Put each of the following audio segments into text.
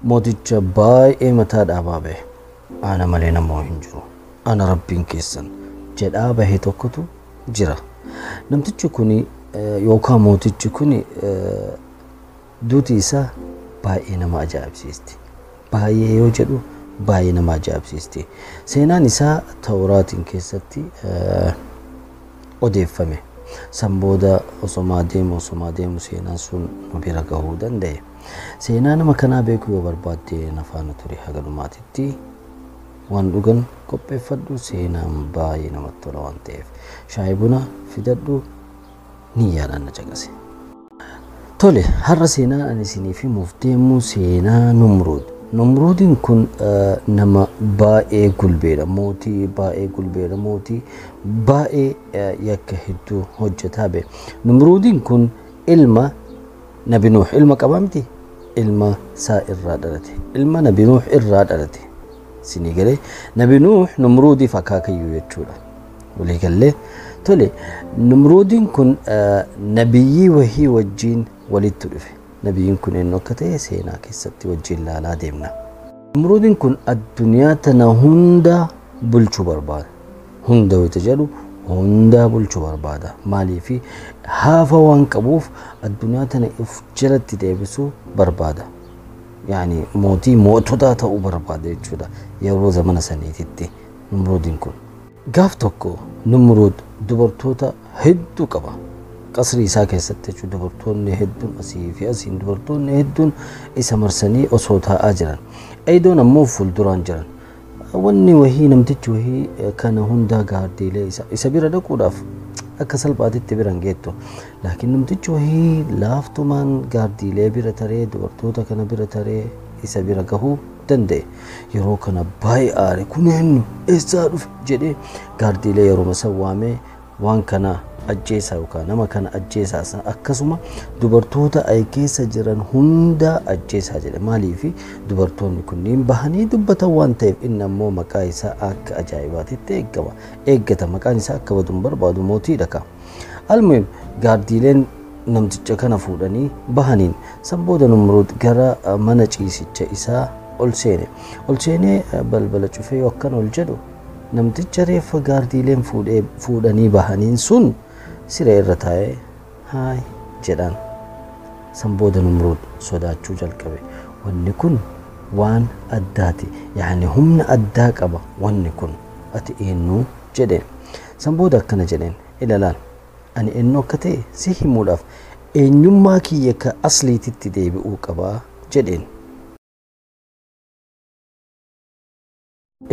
Mooticha baay'ee mataa dhaabaa bahe. Ana malee namoo hin jiru. Ana rabbiin keessan jedhaa bahe tokkotu jira. Namtichi kuni yookaan mootichi kuni duuti isaa baay'ee nama ajaa'ibsiisti. Baay'ee yoo jedhu baay'ee nama ajaa'ibsiisti. Seenaan isaa Tawraatiin keessatti odeeffame. San booda osomaa deemu osomaa deemu seenaan sun nu bira gahuu danda'e. Seenaa nama kanaa beekuu yoo barbaadde na faana ture haga dhumaatitti waan dhugan qopheeffadhu seenaan baay'ee namatti tola waan ta'eef. Shaayii buna fidadhu niyyaadhaan na caqase. Tole har'a seenaan ani isiniif himuuf deemu seenaa Numruud. Numruudiin kun nama baay'ee gulbeedha. Mootii baay'ee gulbeedha. Mootii baay'ee yakka hedduu hojjetaa ba'e. Numruudiin kun ilma Nabi Nuux ilma qabaa miti? Ilma isaa irraa dhalate. Ilma Nabi Nuux irraa dhalate. Isinii galee Nabi Nuux Numruudiif akaakayyuu jechuudha. Walii gallee tole Numruudiin kun nabiyyii wahii wajjiin walitti dhufe. Nabiyyiin kun eenyu akka ta'e seenaa keessatti wajjiin laalaa deemna. Numruudiin kun addunyaa tana hunda bulchuu barbaada. Hunda wayita jedhu hunda bulchuu barbaada. Maaliif haafa waan qabuuf addunyaa tana of jalatti deebisuu barbaada. Yaani mootii moototaa ta'uu barbaada jechuudha yeroo zamana saniititti Numruudiin kun. Gaaf tokko Numruud dubartoota hedduu qaba. Qasrii isaa keessatti jechuudha dubartoonni hedduun asii fi asiin dubartoonni hedduun isa marsanii osoo taa'aa jiran. Eedoon ammoo fuulduraan jiran. Wanni wahii namtichi wahii kana hundaa gaardiilee isa bira dhaquudhaaf akka salphaatitti bira hin geettu. Laakiin namtichi wahii laaftumaan gaardiilee bira taree dubartoota kana bira taree isa bira gahuu danda'e. Yeroo kana baay'ee aare kun eenyu eessaa dhufe jedhee gaardiilee yeroo san waamee waan kana ajjeesaa yookaan nama kana ajjeesaa akkasuma dubartoota ay keessa jiran hunda ajjeesaa jedhe. Maaliif dubartoonni kunniin bahanii dubbatan waan ta'eef inni ammoo maqaa isaa akka ajaa'ibaatitti eeggama. Eeggata maqaan isaa akka badu hin barbaadu mootiidha ka. Almuhim gaardiileen namticha kana fuudhanii bahaniin san booda Numruud gara mana ciisicha isaa ol seene. Ol seenee balbala cufee yoo akkan ol jedhu namticha reeffa gaardiileen fuudhanii bahaniin sun siree irra taa'ee haay jedhaan. San booda Numruud sodaachuu jalqabe. Wanni kun waan addaati. Yaani humna addaa qaba wanni kun. Ati eenyu jedheen. San booda akkana jedheen ilalaan ani eenyu akka ta'e si himuudhaaf eenyummaa kiyya ka asliititti deebi'uu qabaa jedheen.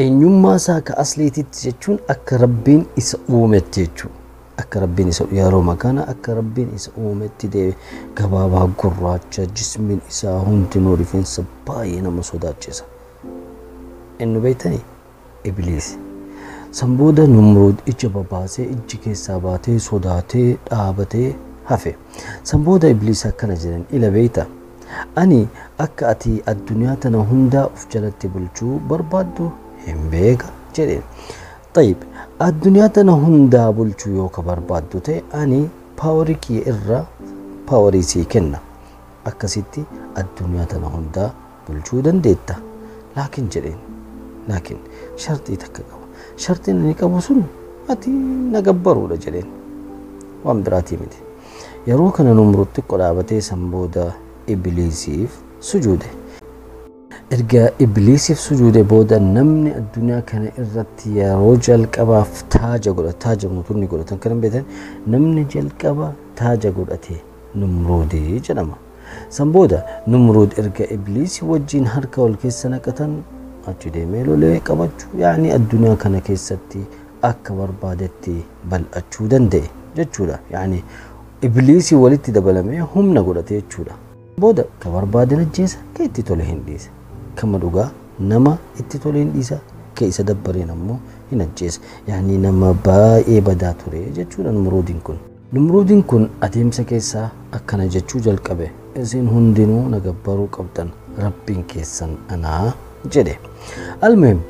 Eenyummaa isaa ka asliititti jechuun akka rabbiin isa uumetti jechuudha. Akka rabbiin isa yeroo kana akka rabbiin isa uumetti deebi gabaabaa gurraacha jismiin isaa hundinuu rifeensa baay'ee nama sodaachisa. Inni beektanii Ibliis. San booda Numruud ija babaasee ijji keessaa baatee sodaatee dhaabatee hafe. San booda Ibliis akkana jedhan ila beekta. Ani akka ati addunyaa tana hundaa of jalatti bulchuu barbaaddu hin beeka jedheen. Tayyib addunyaa tana hundaa bulchuu yoo ka barbaaddu ta'e ani paawarii kiyya irraa paawarii sii kenna. Akkasitti addunyaa tana hundaa bulchuu dandeetta. Laakiin jedheen laakiin sharxii takka qaba. Sharxiin inni qabu sun ati na gabbaruudha jedheen. Waan biraatii miti. Yeroo kana Numruud xiqqoo dhaabatee san booda Ibliisiif sujuude. Erga Ibliisiif sujuude booda namni addunyaa kana irratti yeroo jalqabaaf taaja godhate taaja mootonni godhatan kan beektan namni jalqaba taaja godhate Numruudii jedhama. San booda Numruud erga Ibliisii wajjin harka wal keessa naqatan achi deemee lolee qabachuu yaani addunyaa kana keessatti akka barbaadetti bal'achuu danda'e jechuudha. Yaani Ibliisii walitti dabalamee humna godhate jechuudha. Booda ka barbaaden ajjeesa ka itti tole hin dhiise. Kama dhugaa nama itti tole hin dhiisa ka isa dabbareen ammoo hin ajjeesa. Yaani nama baay'ee badaa ture jechuudha Numruudiin kun. Numruudiin kun adeemsa keessaa akkana jechuu jalqabe. Isin hundinuu na gabbaruu qabdan rabbiin keessan anaa jedhe. Almuhim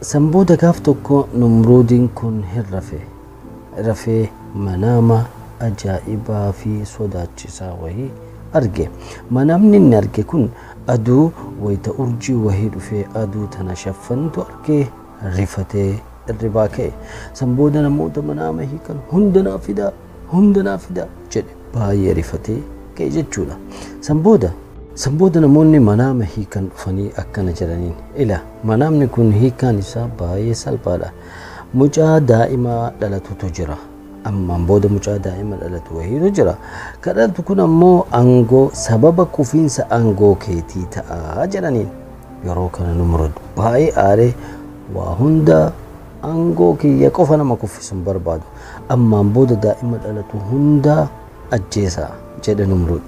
san booda gaaf tokko Numruudiin kun hin rafe. Rafee manaama ajaa'ibaa fi sodaachisaa wayii arge. Manaamni inni arge kun Aduu wayita urjii wahii dhufee aduu tana shaffantu arkee rifatee irribaa ka'e. San booda namoota manaama hiikan hunda naa fidaa, hunda naa fidaa jedhe, baay'ee rifatee ka'e jechuudha. San booda namoonni manaama hiikan dhufanii akkana jedhaniin: ila, manaamni kun hiikaan isaa baay'ee salphaadha. Mucaa daa'imaa dhalatutu jira. Ammaan booda mucaa daa'ima dhalatu wahiitu jira. Ka dhalatu kun ammoo aangoo sababa kufiinsa aangoo keetii ta'a jedhaniin. Yeroo kana Numrud baay'ee aaree, waa hunda aangoo kiyya qofa nama kuffisu hin barbaadu. Ammaan booda daa'ima dhalatu hunda ajjeesaa jedhe Numrud.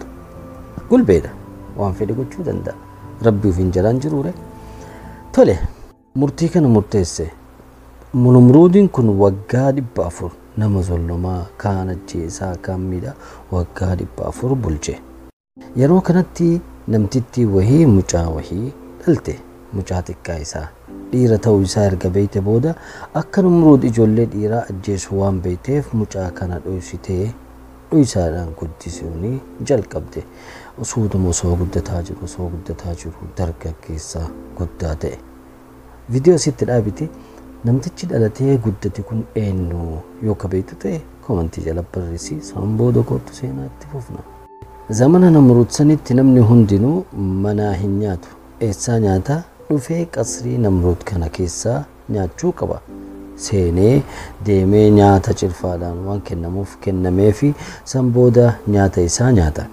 Gulbeedha. Waan fedhe gochuu danda'a. Rabbi ofiin jalaan jiruure. Tole, murtii kana murteesse. Numruudiin kun waggaa 400 nama zollomaa, kaan ajjeesaa, kaan miidhaa waggaa 400 bulche. Yeroo kanatti namtittii wahii mucaa wahii dhalte. Mucaa xiqqaa isaa dhiira ta'uu isaa erga beeyte booda, akka Numruud ijoollee dhiiraa ajjeesu waan beeyteef, mucaa kana dhoysitee dhoysaadhaan guddisuun jalqabde. Suutuma osoo guddataa jiru, osoo guddataa jiru, dargaggeessa guddaa ta'e. Viidiyoo asitti dhaabite. Namtichi dhalatee guddate kun eenyu yoo ka beektu ta'e koomantii jala barreessi. San booda kootu seenaa itti fufna. Zamana Namruud sanitti namni hundinuu manaa hin nyaatu. Eessaa nyaata? Dhufee qasrii Namruud kana keessaa nyaachuu qaba. Seenee deemee nyaata cirfaadhaan waan kennamuuf kennameefi san booda nyaata isaa nyaata.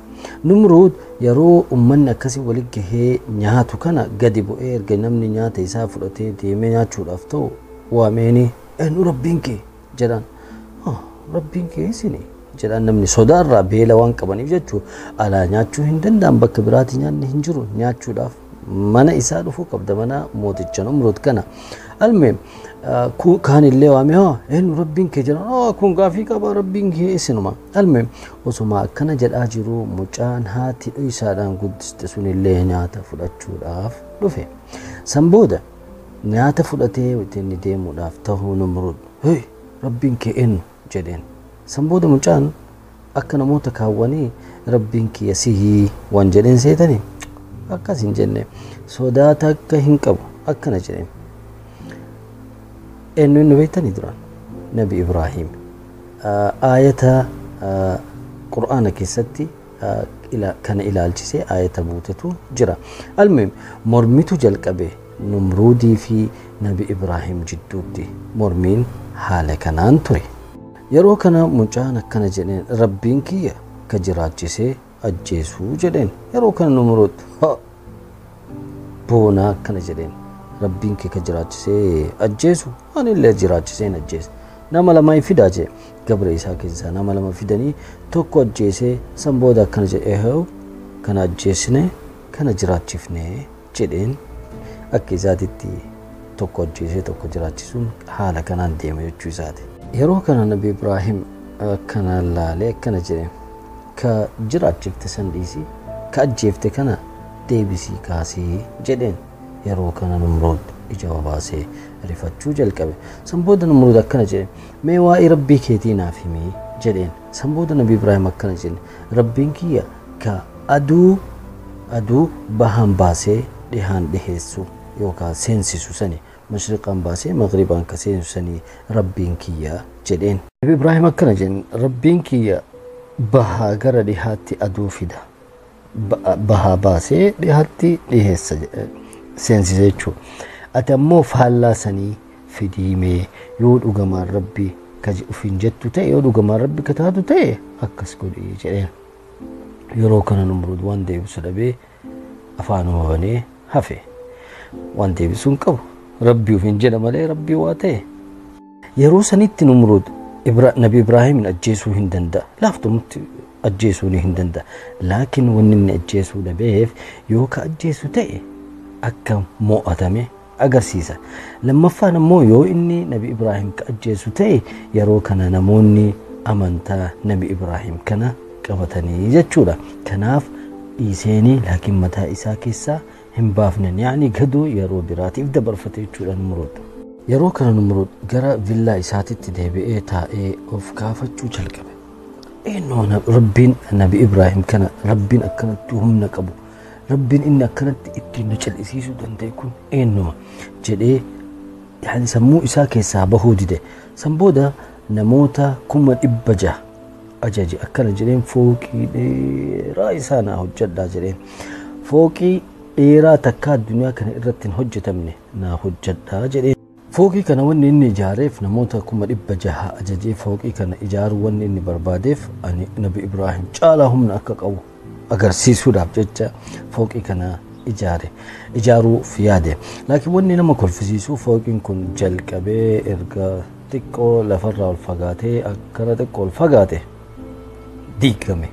Numruud yeroo uummanni akkasii walitti gahee nyaatu kana gadi bu'ee, erga namni nyaata isaa fudhatee deemee nyaachuudhaaf ta'u waameeni, "Eenyu rabbiin kee?" jedhaan. "Rabbiin kee isini" jedhaan. Namni sodaarraa beela waan qabaniif jechuu alaa nyaachuu hin danda'an, bakka biraatti nyaanni hin jiru, nyaachuudhaaf mana isaa dhufuu qabda, mana mooticha Numruud kana. Alme kaan illee waame, "Haa, eenyu rabbiin kee?" jedhan. "Kun gaafii qaba, rabbiin kee isinuma." Alme osuma akkana jedhaa jiru mucaan haati dhoysaadhaan guddiste sunillee nyaata fudhachuudhaaf dhufe. San booda nyaata fudhatee inni deemuudhaaf ta'uu Numruud, "Hey, rabbiin kee eenyu?" jedheen. San booda mucaan akka namoota kaawwanii rabbiin kiyya sihii waan jedheen seetanii akkas hin jenne, sodaa takka hin qabu, akkana jedheen. Eenyu inni beektanii duraan? Nabi Ibraahim. Aayata Qur'aana keessatti kana ilaalchisee aayata buutetu jira. Almuhim mormitu jalqabe Numruudii fi Nabi Ibraahim jidduutti, mormiin haala kanaan ture. Yeroo kana mucaan akkana jedheen: "Rabbiin kiyya ka jiraachisee ajjeesuu" jedheen. Yeroo kana Numruud boonaa akkana jedheen: "Rabbiin kee ka jiraachisee ajjeesu, anillee jiraachiseen ajjeese. Nama lama fidaa" jedhe. Gabra isaa keessaa nama lama fidanii tokko ajjeesee, san booda akkana jedhe: "Ehoo, kana ajjeesne, kana jiraachifne" jedheen. Akka isaatitti tokko ajjeesee tokko jiraachisuun haala kanaan deema jechuu isaati. Yeroo kana Nabi Ibraahim akkana laalee akkana jedhe: "Ka jiraachifte san dhiisii, ka ajjeefte kana deebisii kaasii" jedheen. Yeroo kana Numruud ija babaasee rifachuu jalqabe. San booda Numruud akkana jedhe: "Mee waa'ee rabbii keetii naaf himii" jedheen. San booda Nabi Ibraahim akkana jedhe: "Rabbiin kiyya ka aduu bahaan baasee dhihaan dhiheessu yookaan seensisu sani, mashriqaan baasee maghribaan ka seensisu sanii rabbiin kiyya" jedheen. Nabi Ibraahim akkana jedhen: "Rabbiin kiyya bahaa gara dhihaatti aduu fida. Bahaa baasee dhihaatti dhiheessa, seensisa jechuudha. Ati ammoo faallaa sanii fidiimee, yoo dhugamaan rabbi ka ofiin jettu ta'e, yoo dhugamaan rabbi ka taatu ta'e, akkas godhi" jedheen. Yeroo kana Numruud waan deebisu dhabee afaanuma banee hafe. Waan deebisuu hin qabu. Rabbi ofiin jedha malee rabbi waa ta'e. Yeroo sanitti Numruud Nabi Ibraahimin ajjeesuu hin danda'a. Laaftumatti ajjeesuu ni hin danda'a. Laakiin wanni inni ajjeesuu dhabeef, yoo ka ajjeesu ta'e akka mo'atame agarsiisa. Lammaffaan ammoo yoo inni Nabi Ibraahim ka ajjeesu ta'e, yeroo kana namoonni amantaa Nabi Ibraahim kana qabatanii jechuudha. Kanaaf dhiiseenii, laakiin mataa isaa keessaa hin baafnen, yaani gadoo yeroo biraatiif dabarfate jechuudha Numruud. Yeroo kana Numruud gara villaa isaatitti deebi'ee taa'ee of gaafachuu jalqabe. Eenyu rabbiin Nabi Ibraahim kana, rabbiin akkanatti humna qabu, Rabbiin inni akkanatti ittiin nu cal'isiisuu danda'e kun eenyuma jedhee yaani sammuu isaa keessaa bahuu dide. San booda namoota 600,000 ajaje akkana jedheen fooqii dheeraa isaa naa hojjedhaa jedheen. Fooqii dheeraa takka addunyaa kana irratti hin hojjetamne naa hojjedhaa jedheen. Fooqii kana wanni inni ijaareef namoota 600,000 ajajee fooqii kana ijaaruu wanni inni barbaadeef ani Nabi Ibraahim caalaa humna akka qabu agarsiisuudhaaf jecha fooqii kana ijaare ijaaruuf yaade. Laakiin wanni nama kolfisiisu fooqiin kun jalqabee erga xiqqoo lafarraa ol fagaatee akkana xiqqoo ol fagaate diigame.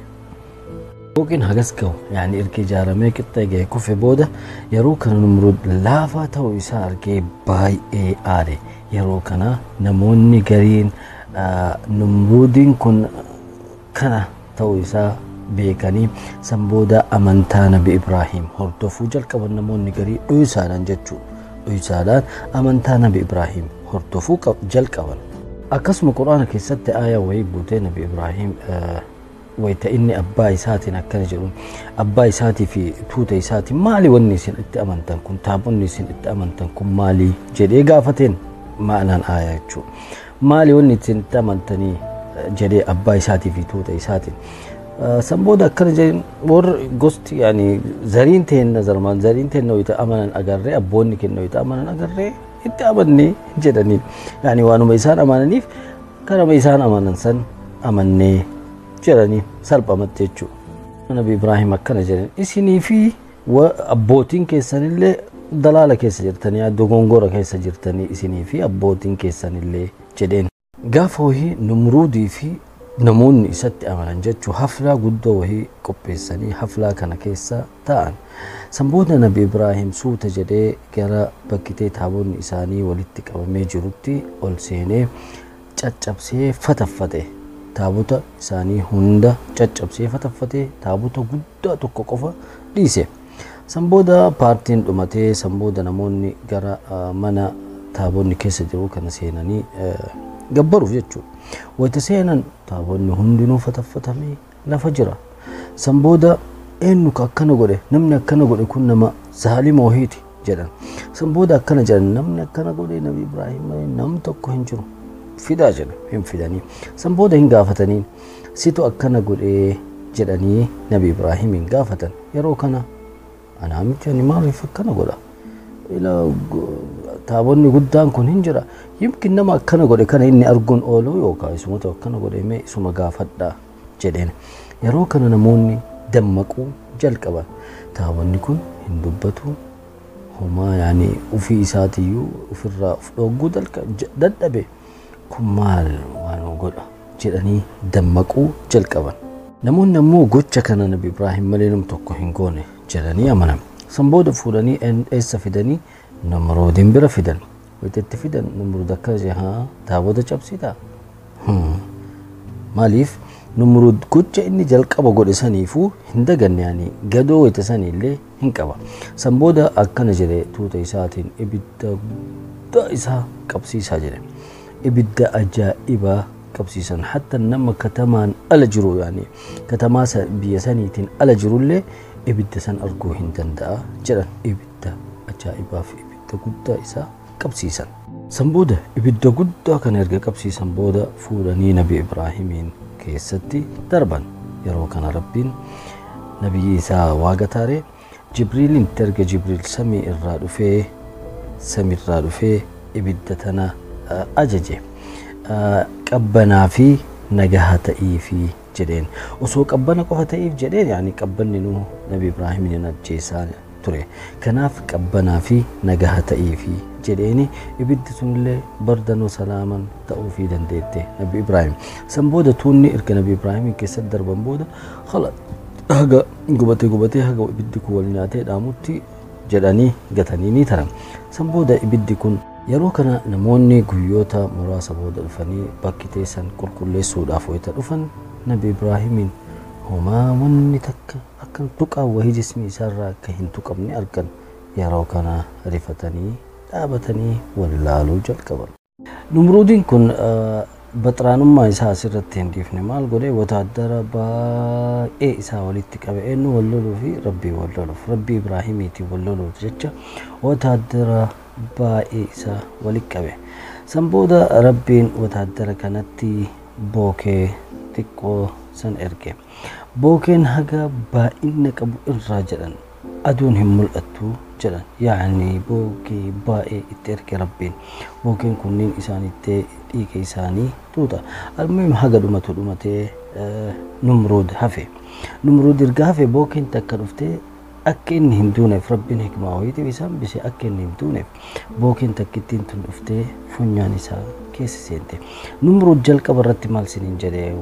Fooqiin hagas gahu yaani erga ijaaramee qixxee ga'e kufe booda yeroo kana Numruud laafaa ta'uu isaa argee baay'ee aare. Yeroo kana namoonni gariin Numruudiin kun kana ta'uu isaa beekanii san booda amantaa Nabi Ibraahim hordofuu jalqaban namoonni garii dhoysaadhaan jechuudha. Dhoysaadhaan amantaa Nabi Ibraahim hordofuu jalqaban. Akkasuma Quraana keessatti aayaa wayii buutee Nabi Ibraahim wayita inni abbaa isaatiin akkana jedhu abbaa isaatii fi tuuta isaatiin maali wanni isin itti amantan kun taabonni isin itti amantan kun maali jedhee gaafateen ma'anaan aayaa jechuudha. Maali wanni isin itti amantanii jedhee abbaa isaatii fi tuuta isaatiin. San booda akkana jedheen warri gosti yaani zariin teenna zarmaan zariin teenna wayita amanan agarree abboonni kenna wayita amanan agarree itti amannee jedhanii yaani waanuma isaan amananiif karama isaan amanan san amannee jedhanii salphamatti jechuudha. Nabi Ibraahim akkana jedhan isinii fi abbootiin keessanillee dalaala keessa jirtanii dogongora keessa jirtanii isinii fi abbootiin keessanillee jedheen. Gaafa wahii Numruudii fi namoonni isatti amanan jechuu haflaa guddoo wahii qopheessanii haflaa kana keessa taa'an. San booda Nabi Ibraahim suuta jedhee gara bakkitee taabonni isaanii walitti qabamee jirutti ol seenee caccabsee fataffate. Taabota isaanii hunda caccabsee fataffate taabota guddaa tokko qofa dhiise. San booda paartiin dhumatee san booda namoonni gara mana taabonni keessa jiru kana seenanii gabbaruuf jechuudha. Wayita seenan taabonni hundinuu fataffatamee lafa jira. San booda eenyu akkana godhe namni akkana godhe kun nama zaalima wahiiti jedhan. San booda akkana jedhan namni akkana godhe Nabi Ibraahim malee nam tokko hin jiru. Fidaa jedhan hin fidanii. San booda hin gaafatanii situ akkana godhe jedhanii Nabi Ibraahim hin gaafatan. Yeroo kana anaa miti ani maaliif akkana godha? Ila taabonni guddaan kun hin jira. Yimkin nama akkana godhe kana inni arguun oolu yookaan isumatu akkana godhe mee isuma gaafadhaa jedheen. Yeroo kana namoonni dammaquu jalqaban. Taabonni kun hin dubbatu homaa yaani ofii isaatiiyyuu ofirraa of dhogguu dadhabe. Kun maal waan godha jedhanii dammaquu jalqaban. Namoonni ammoo gocha kana Nabi Ibraahim malee nam tokko hin goone jedhanii amanan. San booda fuudhanii eessa fidanii Numruudin bira fidan. Wayita itti fidan Numruud akkana jedhe haa taabota cabsitaa. Maaliif Numruud gocha inni jalqaba godhe saniifuu hin daganne yaani gadoo wayita saniillee hin qaba. San booda akkana jedhe tuuta isaatiin ibidda guddaa isaa qabsiisaa jedhe. Ibidda ajaa'ibaa qabsiisan hatta nama katamaan ala jiru yaani katamaa biyya saniitiin ala jirullee ibidda san arguu hin danda'a jedhan. Ibidda ajaa'ibaa fi ibidda guddaa isaa qabsiisan. San booda ibidda guddaa kana erga qabsiisan booda fuudhanii Nabi Ibraahimiin keessatti darban. Yeroo kana Rabbiin nabiyyi isaa waaqa taaree Jibriiliin erga Jibriil samii irraa dhufee ibidda tana ajaje. Qabbanaa fi nagaha ta'iifi jedheen. Osoo qabbana qofa ta'iif jedheen yaani qabbanni nu Nabi Ibraahimiin ajjeesaa ture. Kanaaf qabbanaa fi nagaha ta'iifi jedheeni ibiddi sunillee bardanoo salaaman ta'uufii dandeette Nabi Ibraahim. San booda tuunni erga Nabi Ibraahimiin keessatti darban booda haga gubatee haga ibiddi kun wal nyaatee dhaamutti jedhanii gatanii ni taran. San booda ibiddi kun yeroo kana namoonni guyyoota muraasa booda dhufanii bakki teessan qulqulleessuudhaaf wayita dhufan Nabi Ibraahimiin homaa wanni takka akka tuqaa wahii jismi isaarraa akka hin tuqamne argan. Yeroo kana rifatanii dhaabatanii wal laaluu jalqaban. Numruudiin kun Baxraanummaa isaa asirratti hin dhiifne. Maal godhee? Wotaaddara baay'ee isaa walitti qabe. Eenyu wal loluu fi Rabbii wal loluuf, Rabbii Ibraahimiitiin wal loluuf jecha wotaaddara baay'ee isaa walitti qabe. San booda Rabbiin wotaaddara kanatti bookee xiqqoo san erge. Bookeen haga baay'ina qabu irraa jedhan aduun hin mul'attu jedhan. Yaani bookee baay'ee itti erge Rabbiin. Bookeen kunniin isaanitti dhiiga isaanii tuuta. Almuhim haga dhumatu dhumatee Numruud hafe. Numruud erga hafe bookeen takka dhuftee akka inni hin duuneef, Rabbiin hikmaa wayiitiif isaan bise, akka inni hin duuneef bookeen takkittiin tun dhuftee funyaan isaa keessa seente. Numruud jalqaba irratti maal siniin jedhee?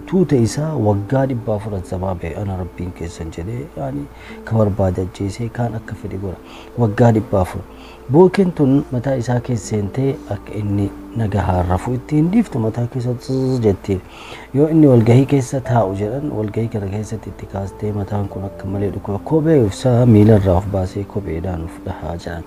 Tuuta isaa waggaa 400 azabaa ba'e. Ana Rabbiin keessan jedhee, yaani ka barbaade ajjeesee kaan akka fedhe godha. Waggaa 400 bookeen tun mataa isaa keessa seentee akka inni nagahaan rafu itti hin dhiiftu. Mataa keessa jettiin. Yoo inni walgahii keessa taa'u jedhan, walgahii kana keessatti itti kaastee mataan kun akka malee dhukkuba, kophee isaa miilarraa of baasee kopheedhaan of dhahaa jedhan.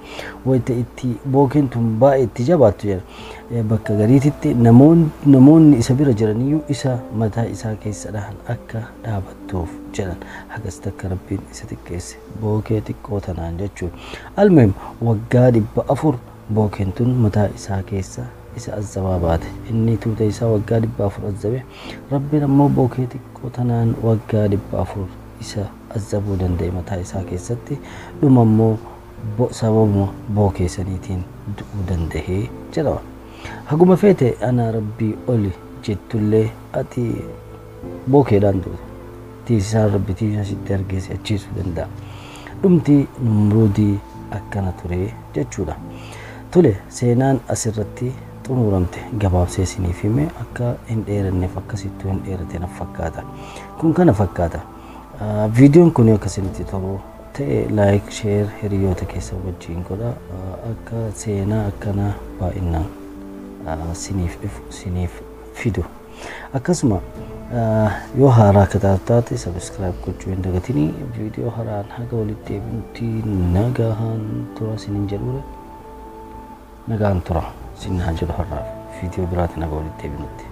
Wayita itti bookeen tun baay'ee itti jabaattu jedhan, bakka gariititti namoonni isa bira jiraniyyuu isa mataa isaa keessa dhahan akka dhaabattuuf jedhan. Hagas takka Rabbiin isa xiqqeesse bookee xiqqoo tanaan jechuudha. Almuhim waggaa 400 bookeen tun mataa isaa keessa isa azabaa baate. Inni tuuta isaa waggaa 400 azabe, Rabbiin ammoo bookee xiqqoo tanaan waggaa 400 isa azabuu danda'e mataa isaa keessatti. Dhuma ammoo sababuma bookee saniitiin du'uu danda'ee jedhama. Haguma feete ana Rabbii oli jettullee ati bookeedhaan duuta. Tiisisaan Rabbi tiisa sitti argeesse achiisuu danda'a. Dhumti Numruudii akkana ture jechuudha. Tole, seenaan asirratti xumuramte. Gabaabsee isiniif hime, akka hin dheeranneef. Akkasittuu hin dheerate na fakkaata. Kun kana fakkaata. Viidiyoon kun akka isinitti tolu ta'e like, share hiriyoota keessa wajjin godha. Akka seenaa akkanaa baay'inaan siniif dhufu siniif fidu. Akkasuma yoo haaraa akka taate subscribe gochuu hin dagatinii. Viidiyoo haaraan haga walitti deebinutti nagaan tura sinin jedhuudha. Nagaan tura sin haa jedhu har'aaf. Viidiyoo biraatiin haga walitti deebinutti.